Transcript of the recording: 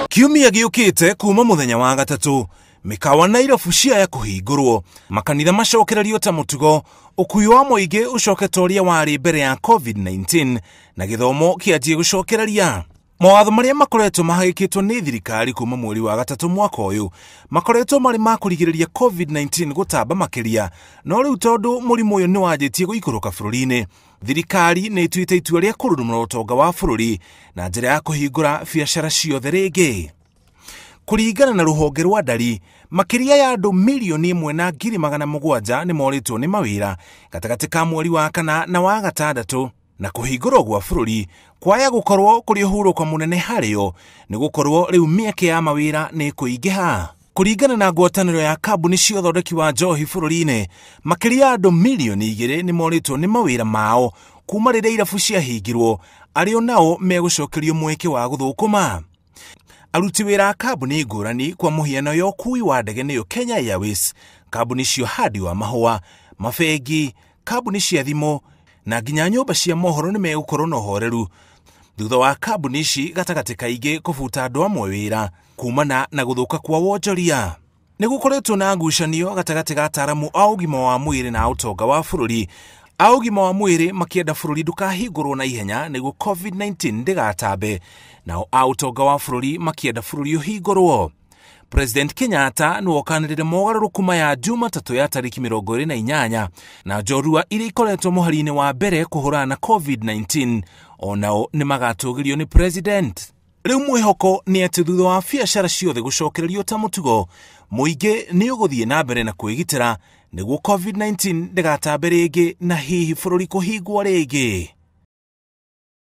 Kiumia gĩũkĩte kuma mũthenya wa gatatũ, mĩkawa na irabu ciaya kũhingũrwo, makanitha macokererio ta mũtugo, ũkui wa mũingĩ ũcoke ta ũrĩa warĩ mbere ya COVID-19 na gĩthomo kĩanjie gũcokereria. Mawatho marĩa makoretwo mahagĩkĩtwo nĩ thirikari kuma mweri wa gatatũ mwaka ũyũ makoretwo marĩ ma kũrigĩrĩria COVID-19 gũtamba makĩria, no rĩu tondũ mũrimũ ũyũ nĩ wanjĩtie gũikũrũka bũrũri-inĩ, thirikari nĩ ĩtuĩte itua rĩa kũrurumũra ũtonga wa bũrũri na njĩra ya kũhingũra biacara ciothe rĩngĩ. Kũringana na rũhonge rwa ndari, makĩria ya andũ 1,700,000 nĩ morĩtwo nĩ mawĩra gatagatĩ ka mweri wa kana na wa gatandatũ, na kũhingũrwo gwa bũrũri kwaya gũkorwo kũrĩ ũhurũko mũnene harĩo nĩ gũkorwo rĩu mĩeke ya mawĩra nĩ ĩkũingĩha. Kũringana na ngwatanĩro ya kambuni cia ũthondeki wa njohi bũrũri-inĩ, makĩria ya andũ 2 milioni nĩ morĩtwo nĩ mawĩra mao kuma rĩrĩa irabu ciahingirwo, arĩa nao megũcokerio mweke wa gũthũkũma. Aruti wĩra a kambuni ngũrani kwa mũhiano ya ũkui wa ndege nĩyo Kenya Airways, kambuni cia ũhandi wa mahũa, mabengi, kambuni cia thimũ na nginya nyũmba cia mohoro nĩ megũkorwo na ũhoreru thutha wa kambuni ici gatagatĩ kaingĩ kũbuta andũ amwe wĩra kumana na gũthũka kwa wonjoria. Nĩ gũkoretwo na ngucanio gatagatĩ ga ataramu a ũgima wa mwĩrĩ na ũtonga wa bũrũri, a ũgima wa mwĩrĩ makĩenda bũrũri ndũkahingũrwo na ihenya nĩguo COVID-19 ndĩgatambe, nao a ũtonga wa bũrũri makĩenda bũrũri ũhingũrwo. President Kenyatta nĩwe ũkanĩrĩre mogarũrũku maya Jumatatũ ya tarĩki 28, na njorua iria ikoretwo mũhari-inĩ wa mbere kũhũrana na COVID-19 onao nĩ magatũgĩrio nĩ President. Rĩu mwĩhoko nĩ atĩ thutha wa biacara ciothe gũcokererio ta mũtugo, mũingĩ nĩ ũgũthiĩ na mbere na kwĩgitĩra nĩguo COVID-19 ndĩgatambe rĩngĩ na hihi bũrũri kũhingwo rĩngĩ.